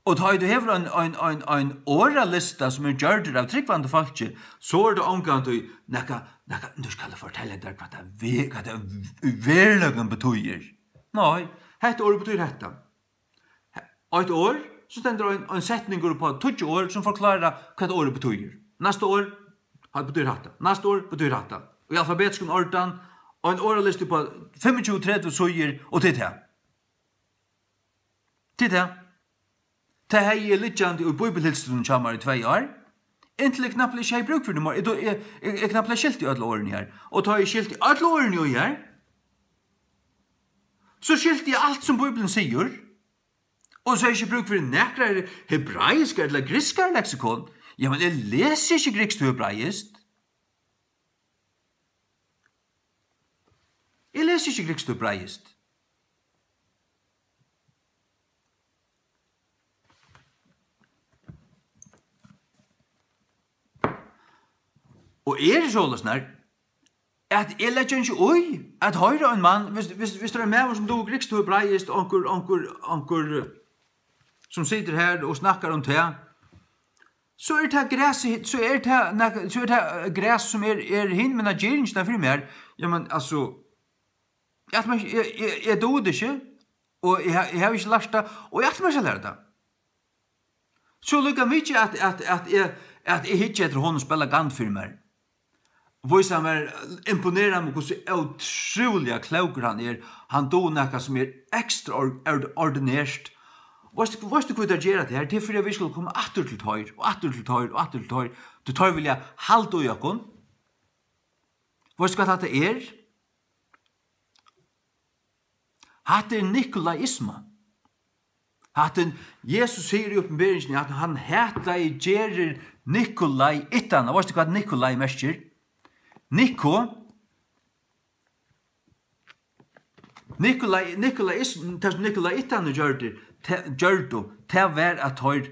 Og tá ið tú hevur ein, ein, ein, ein orðalista, sum er gjørdur av trúgvandi fólki, so er tað ongantíð nakað, nakað, nú skal eg fortelja tær, hvat tað ve-, hvat tað í veruleikanum betýðir. Nei, hetta orðið betýðir hetta. Eitt orð, so stendur ein, ein setningur upp á tíggju orð, sum forklárar, hvat orðið betýðir. Næsta orð, hatta betýðir hatta. Næsta orð betýðir hatta. Og í alfabetiskum ordan, ein orðalisti upp á fimmogtjúgu, tretivu síður, og tað er tað. Tað er tað. Tað hevði eg liggjandi í bíbelhilstunum hjá mær í tvey ár, inntil eg knappliga ikki hevði brúk fyri tí meir. Eg, eg, eg, eg knappliga skilti øll orðini her. Og tá eg skilti øll orðini í her, so skilti eg alt, sum Bíblian sigur. Og so hevði eg ikki brúk fyri nakrari hebraiskari ella grikskari leksikon. Jamen, eg lesi ikki grikskt og hebraiskt. Eg lesi ikki grikskt og hebraiskt. Og eg eri soleiðis nær, at eg leggi ikki í at hoyra ein mann, viss, viss, viss tað er ein maður, sum dugir grikskt og hebraiskt, onkur, onkur, onkur, sum situr her og snakkar um tað, so er tað gras, so er tað nak-, so er tað, eh, gras, sum er, er hin, men at geringin fyri mær, ja, men, altso, eg, eg, eg, eg dugi tað ikki, og eg ha-, eg havi ikki lært tað, og eg ætli mær ikki at læra tað. So líka mikið at, at, at eg, at eg hyggi eftir honum spæla gand fyri mær. Vísa mær, imponera meg, hvussu ótrúliga klókur hann er. Hann dugir nakað sum er ekstraordinært. Veitst, veitst tú, hví teir gera tað her? Tað er fyri, at vit skulu koma aftur til teir, og aftur til teir, og aftur til teir. Tí teir vilja halda í okkum. Veitst tú, hvat hatta er? Hatta er nikolaisma. Hatta er, Jesus sigur í Opinberingini, at hann hataði gerðir Nikolaitanna. Veitst tú, hvat Nikolai merkir? Niko-, Nikolai, Nikolais-, tað, sum Nikolaitanir gjørdu, te-, gjørdu, tað var, at teir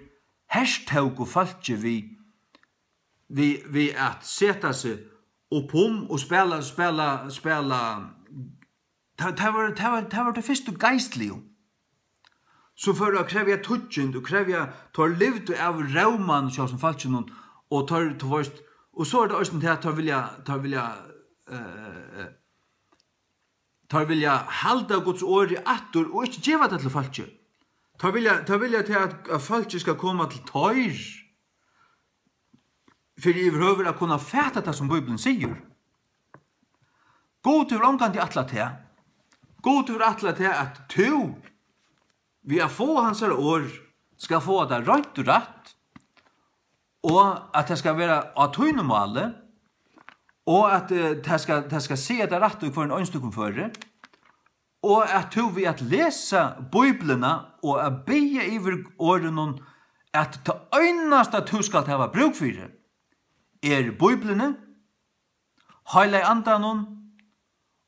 hertóku fólkið við, við, við at seta seg upp um og spæla, spæla, spæla. Tað, tað var, tað var, tað var tey fyrstu geistligu, sum fóru at krevja tíggjund og krevja, teir livdu av róman hjá sum fólkinum, og teir, tú veist, og so er tað eisini tað, at teir vilja, teir vilja, eh, eh, teir vilja halda Guds orði aftur og ikki geva tað til fólkið. Teir vilja, teir vilja til, at, at fólkið skal koma til teir, fyri yvirhøvur at kunna fata tað, sum Bíblian sigur. Gud hevur ongantíð ætlað tað. Gud hevur ætlað tað, at tú, við at fáa hansara orð, skal fáa tað reint og rætt, og at tað skal vera á tínum máli, og at, eh, tað skal, tað skal siga tað rætta í hvørjum einstøkum føri, og at tú við at lesa Bíbliuna og at biðja yvir orðunum, at tað einasta, tú skalt hava brúk fyri, er Bíbliuni, Heilaga Andanum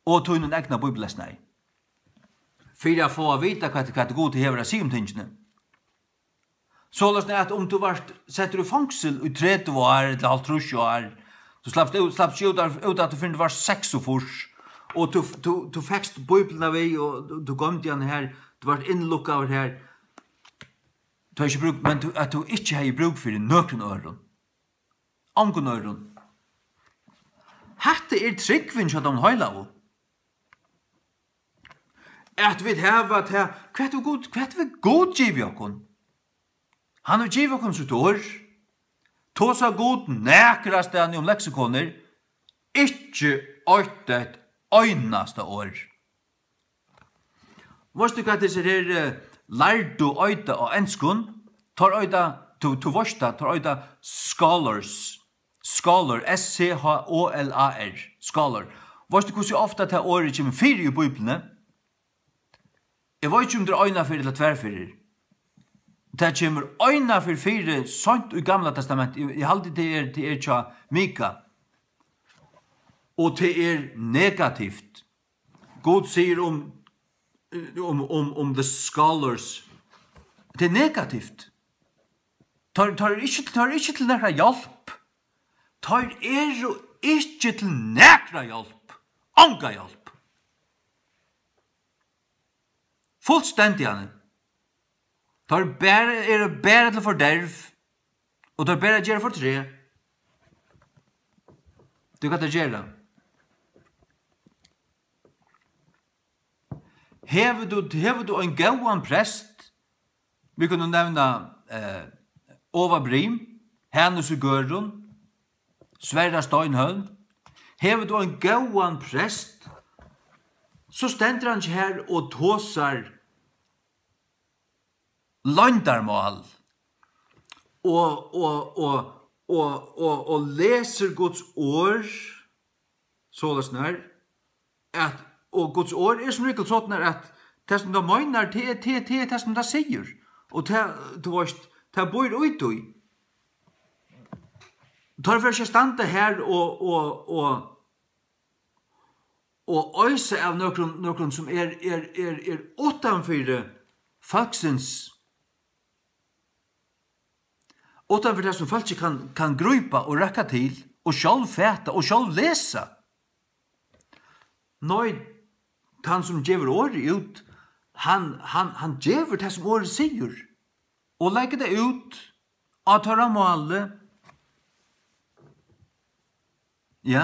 og tínum egna bíbellesnari, fyri at fáa at vita, hvat, hvat Gud hevur at siga um tingini. Soleiðis at um tú vart settur í fongsul í tretivu ár ella hálvtrýss ár, tú slapst út, slapst ikki út, út at tú fyrr enn tú vart seksogfýrs, og tú, tú, tú fekst Bíbliuna við, og tú, tú goymdi hana her, tú vart innlukkaður her. Tú hevði ikki brúk, men tú, at tú ikki hevði brúk fyri nøkrum øðrum. Ongum øðrum. Hatta er trúgvin hjá teimum heilagu. At vit hava tað, hvat hevur Gud, hvat hevur Gud givið okkum? Hann hevur givið okkum sítt orð. Tosar Gud nakrastaðni um leksikonir? Ikki eitt, eitt einasta orð. Veitst tú, hvat hesir her, eh, lærdu eita á enskum? Teir eita, tú, tú veitst tað, teir eita scholars. Scholar, S C H O L A R, scholar. Veitst tú, hvussu ofta tað orðið kemur fyri í Bíbliuni? Eg veit ikki, um tað er eina ferð ella tvær ferðir. Tað kemur eina ferð fyri seint í Gamla Testamenti. Eg, eg haldi, tað er, tað er hjá Mika. Og tað er negativt. Gud sigur um, um, um, um the scholars. Tað er negativt. Teir, teir eru ikki, teir eru ikki til nakra hjálp. Teir eru ikki til nakra hjálp. Onga hjálp. Fullstendiga. Teir bara, eru bara til forderv. Og teir bara gera fortreð. Tað er hvat teir gera. Hevur tú, hevur tú ein góðan prest? Vit kunnu nevna, eh, Ova Briem, Hanus í Gørðum, Sverra Steinhøvn. Hevur tú ein góðan prest, so stendur hann ikki her og tosar loyndarmál og, og, og, og, og, og lesur Guds orð soleiðis nær, at, og Guds orð er sum regel soleiðis nær, at tað, sum tað meinar, tað er, tað er, tað er tað, sum tað sigur. Og tað, tú veist, tað býr í tí. Teir fara ikki at standa her og, og, og, og oysa av nøkrum, nøkrum, sum er, er, er, er uttanfyri fólksins, uttanfyri tað, sum fólkið kann, kann grípa og rakka til, og sjálv fata, og sjálv lesa. Nei, tann, sum gevur orðið út, hann, hann, hann gevur tað, sum orðið sigur, og leggur tað út á teirra máli. Ja.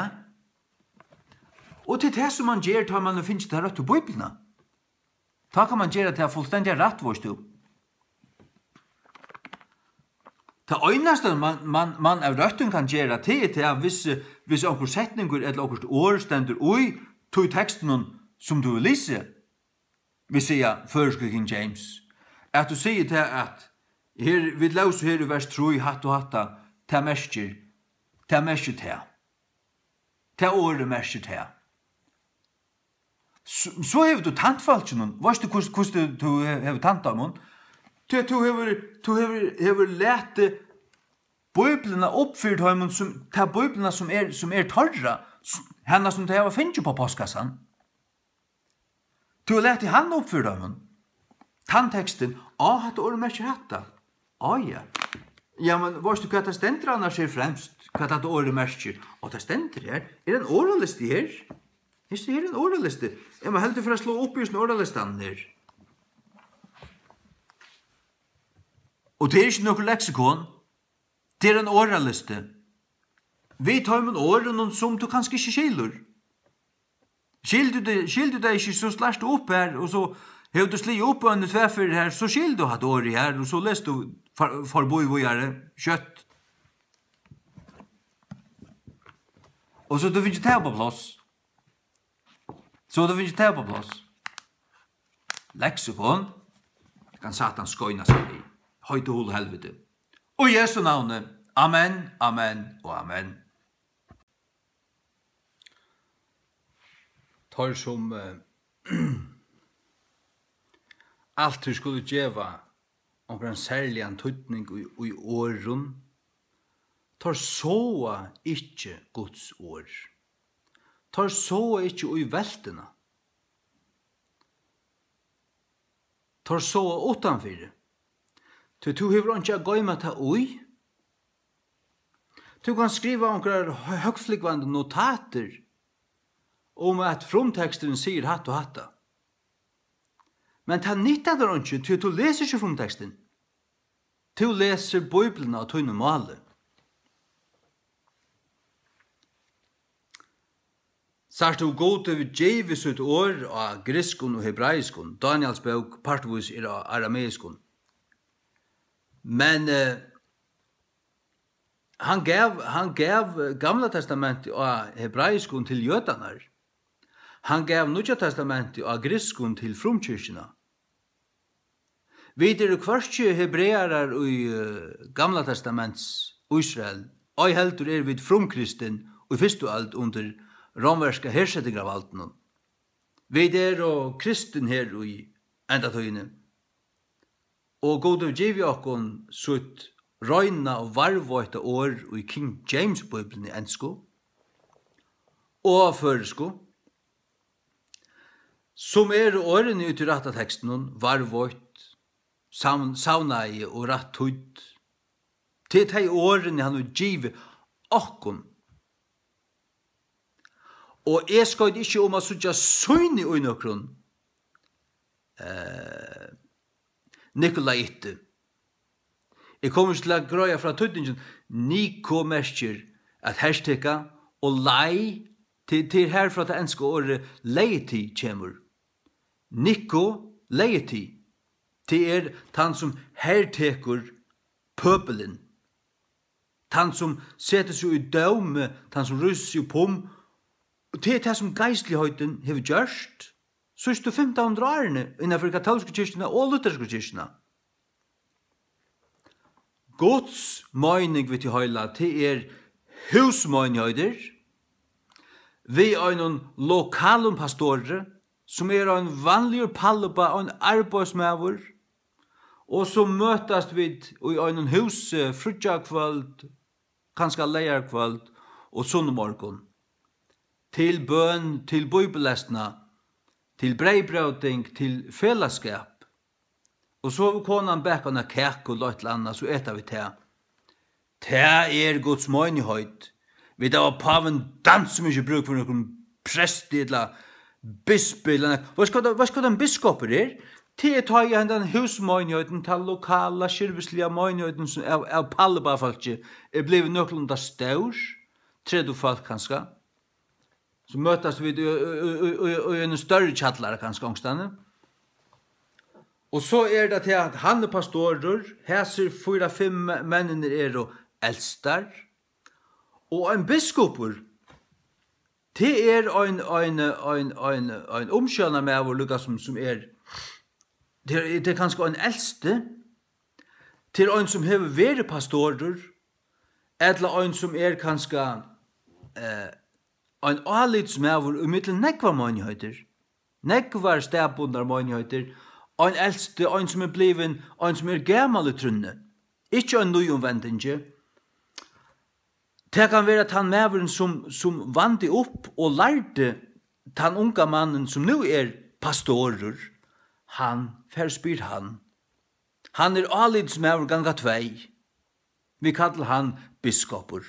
Og tað er tað, sum mann ger, tá mann hevur fingið ta røttu Bíbliuna. Tá kann mann gera tað fullstendiga rætt, veitst tú. Tað einasta, man, man, man av røttum kann gera, tað er tað, hvis, hvis onkur setningur ella okkurt orð stendur í tí tekstinum, sum tú hevur lisið, vit siga, føroysku King James, at tú sigur tað, at her, vit lósu her í vers trý, hatta og hatta, tað merkir, tað merkir tað. Tað orðið merkir tað. So, so hevur tú tænt fólkinum. Veitst tú, hvussu, hvussu tú, tú he-, hevur tænt teimum? Tú, tú hevur, tú hevur, hevur latið Bíbliuna upp fyri teimum, sum, ta Bíbliuna, sum er, sum er teirra, s-, hana, sum tey hava fingið upp á postkassan. Tú hevur latið hann upp fyri teimum. Tann tekstin, á, hatta orðið merkir hatta. Á, ja. Ja, men veitst tú, hvat tað stendur annars her fremst? Hvat hatta orðið merkir? Og tað stendur her. Er ein orðalisti her? Her er ein orðalisti. Eg má heldur fara at slá upp í hesum orðalistanum her. Og tað er ikki nøkur leksikon. Tað er ein orðalisti. Við teimum orðunum, sum tú kanska ikki skilur. Skilur tú tað, skilur tú tað ikki, so slart tú upp her, og so hevur tú sligið upp á eini tvær ferðir her, so skilur tú hatta orðið her, og so lesur tú for-, forbí víðari, skjótt. Og so tú fingið tað upp á pláss. So tú fingið tað upp á pláss. Leksikon. Kann Satan skoyna seg við. Heita hol helviti. Og Jesu navni. Amen, amen og amen. Teir sum, eh, altíð skulu geva onkran serligan týdning í, í orðum, teir sáa ikki Guds orð. Teir sáa ikki í veltuna. Teir sáa uttanfyri. Tí tú hevur einki at goyma tað í. Tú kanst skriva onkrar hø-, høgtflúgvandi notatir um, at frumteksturin sigur hatta og hatta. Men tað nyttar tær einki, tí tú lesur ikki frumtekstin. Tú lesur Bíbliuna á tínum máli. Sært tú, Gud hevur givið sítt orð á grikskum og hebraiskum. Daniels bók, partvís, er á arameiskum. Men, eh, hann gav, hann gav Gamla Testamentið á hebraiskum til jødarnar. Hann gav Nýggja Testamentið á grikskum til frumkirkjuna. Vit eru hvørki hebrearar í, eh, Gamla Testaments Ísrael, ei heldur eru vit frumkristin í fyrstu øld undir rómverska hersetingarvaldinum. Vit eru kristin her í endatíðini. Og Gud hevur givið okkum sítt reina og varðveitta orð í King James Bíbliuni, ensku og føroysku, sum eru orðini í tí rætta tekstinum, varðveitt, savn-, savnaði og rætt týdd. Tað eru tey orðini, hann hevur givið okkum. Og eg skoyti ikki um at síggja sýni í nøkrum, eh, Nikolaitti. Eg komi ikki til at greiða frá týdningin. Niko merkir at hertaka, og lai, til, til herfrá tað enska orðið laity kemur. Niko laity, tað er tann, sum hertekur pøpulin. Tann, sum setir seg í dómi, tann, sum reisir seg upp um. Og tað er tað, sum geistligheitin hevur gjørt síðstu fimtan hundrað árini innanfyri katólsku kirkjuna og luthersku kirkjuna. Guds meining við tí heila, tað er húsmeinigheiter við einum lokalum pastori, sum er ein vanligur palluba, ein arbeiðsmaður, og so møtast vit í einum húsi fríggjakvøld, kanska leygarkvøld og sunnumorgun, til bøn, til bíbellesna, til breyðbróting, til felagsskap. Og so hevur konan bakað eina kaku ella eitt ella annað, so eta vit tað. Tað er Guds meinigheit. Vit hava pávin dans sum ikki brúk fyri nøkrum presti ella bispi ella nakað. Veitst hvat, veitst hvat ein biskopur er? Tað er, tá ið hendan húsmeinigheitin, tann lokala, skirvisliga meinigheitin, sum av, av pallubafólki er blivin nøkulunda stór, tretivu fólk kanska, so møtast vit í, í, í, í, í einum størri kjallara kanska onkustaðni. Og so er tað tað, at hann er pastorur, hasir fýra, fimm me-, menninir eru eldstar, og ein biskupur, tað er ein, ein, ein, ein, ein umsjónarmaður, líka sum, sum er, tað er, tað er kanska ein elsti, tað er ein, sum hevur verið pastorur, ella ein, sum er kanska, eh, ein álitsmaður í millum nógvar meinigheiter, nógvar staðbundnar meinigheiter, ein elsti, ein, sum er blivin, ein, sum er gamal í trúnni, ikki ein nýumvendingi. Tað kann vera tann maðurin, sum, sum vandi upp og lærdi tann unga mannin, sum nú er pastorur. Hann fer og spyr hann. Hann er álitsmaður ganga tvey. Vit kalla hann biskupur.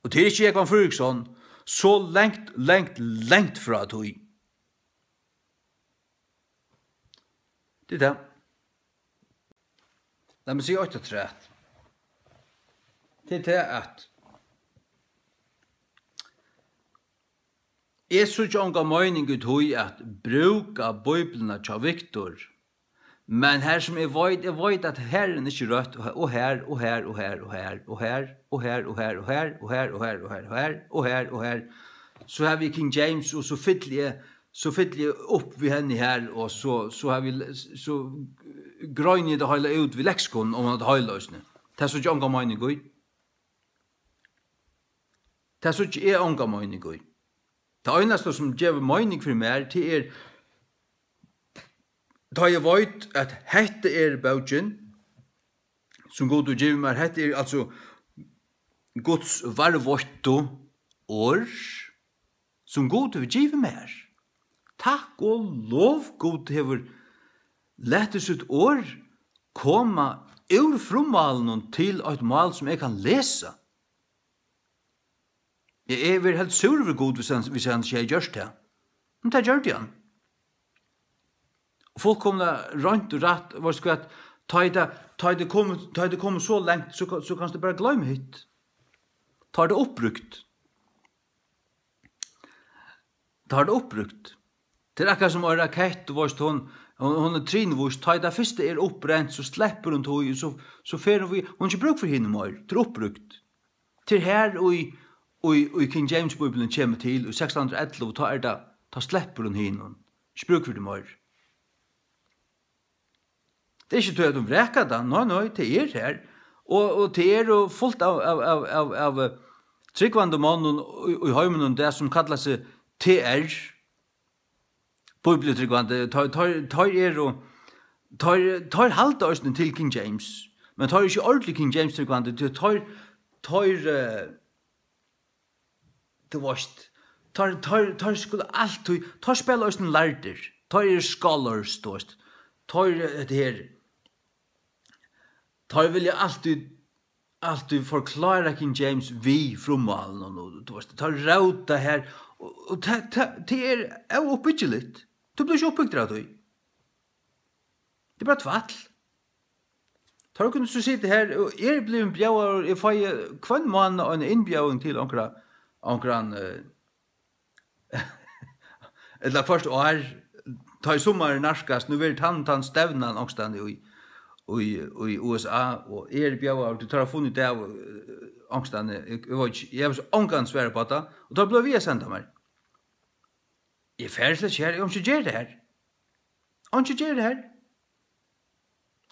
Og tað er ikki Jógvan Fríðriksson, so langt, langt, langt frá tí. Tað er tað. Lat meg siga eitt afturat. Tað er tað, at eg síggi onga meining í tí at brúka Bíbliuna hjá Viktor. Men har sum eg veit, eg veit, at har er ikki røtt, og, og har, og har, og har, og har, og har, og har, og har, og har, og har, og har, og har, og har, og har, og har, so havi eg King James, og so fylli eg, so fylli eg upp við henni har, og so, so havi eg, so greini eg tað heila út við leksikon um tað heila eisini. Tað síggi eg onga meining í. Tað síggi eg onga meining í. Tað einasta, sum gevur meining fyri mær, tað er, tá eg veit, at hetta er bókin, sum Gud hevur givið mær, hetta er altso Guds varðveittu orð, sum Gud hevur givið mær. Takk og lov, Gud hevur latið sítt orð koma úr frummálinum til eitt mál, sum eg kann lesa. Eg, eg verði heilt súrur við Gud, hvis hann, hvis hann ikki hevði gjørt tað. Men tað gjørdi hann. Og fullkomiliga reint og rætt, veitst tú hvat, tá ið tað, tá ið tað kom, tá ið tað kom so langt, so, so kanst tú bara gloyma hitt. Tá er tað uppbrúkt. Tá er tað uppbrúkt. Tað er akkurát sum ein rakett, tú veitst, hon, hon, hon er trinvísk, tá ið tað fyrsta er uppbrent, so sleppur hon tí, og so, so fer hon við, hon hevur ikki brúk fyri hinum meir, tað er uppbrúkt. Tað er har í, í, í King James Bíblian kemur til, í sekstan hundrað og ellivu, tá er tað, tá sleppur hon hinum, ikki brúk fyri tí meir. Tað er ikki tí, at hon vrakar tað. Nei, nei, tað er har. Og, og tað er jo fult av, av, av, av, av, eh, trúgvandi monnum í, í heiminum, tað sum kallar seg T R, bíbliutrúgvandi. Teir, teir, teir eru, teir, teir halda eisini til King James, men teir eru ikki ordiliga King James trúgvandi, tí teir, teir, eh, tú veitst, teir, teir, teir skulu altíð, teir spæla eisini lærdir, teir eru scholars, tú veitst, teir, eh, hetta her, teir vilja altíð, altíð forklára King James við frummálinum, og, og, tú veitst, teir róta har, og, og tað, tað, tað er óuppbyggiligt, tú blívur ikki uppbygdur av tí. Tað er bara tvætl. Teir kunnu so sita har, og eg eri blivin bjóðaður, eg fái hvønn mánað eina innbjóðing til onkra, onkran, eh, ella hvørt ár, tá ið summarið nærkast, nú verður tann, tann stevnan onkrastaðni í, í, í U S A, og eg eri bjóðaður, tí teir hava funnið út av, eh, onkrastaðni, eg, eg veit ikki, eg havi so ongan svara upp á tað, og teir blíva við at senda mær. Eg fari slett ikki har, eg havi einki at gera har. Einki at gera har.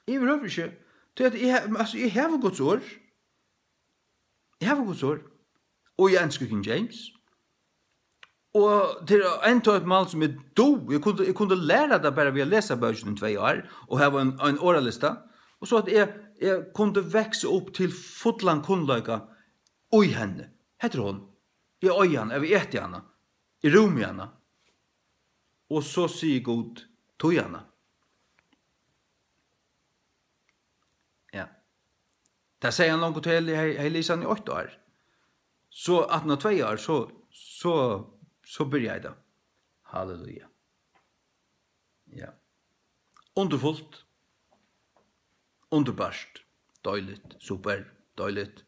Yvirhøvur ikki. Tí at eg ha-, altso, eg havi Guds orð. Eg havi Guds orð. Og eg elski King James. Og tað er enntá eitt mál sum eg dugi. Eg kundi, eg kundi læra tað bara við at lesa bókina í tvey ár og hava ein, ein orðalista. Og so at eg, eg kundi vaksa upp til fullan kunnleika í henni. Hetta er hon. Eg eigi hana, eg vil eta hana. Eg rúmi hana. Og so sigur Gud, tig hana. Ja. Tað segði hann longu til, eg hevði, hevði lisið hann í eitt ár. So aftan á tvey ár, so, so, so byrjaði tað. Halleluja. Ja. Undurfult. Undurbart. Deiligt. Super. Deiligt.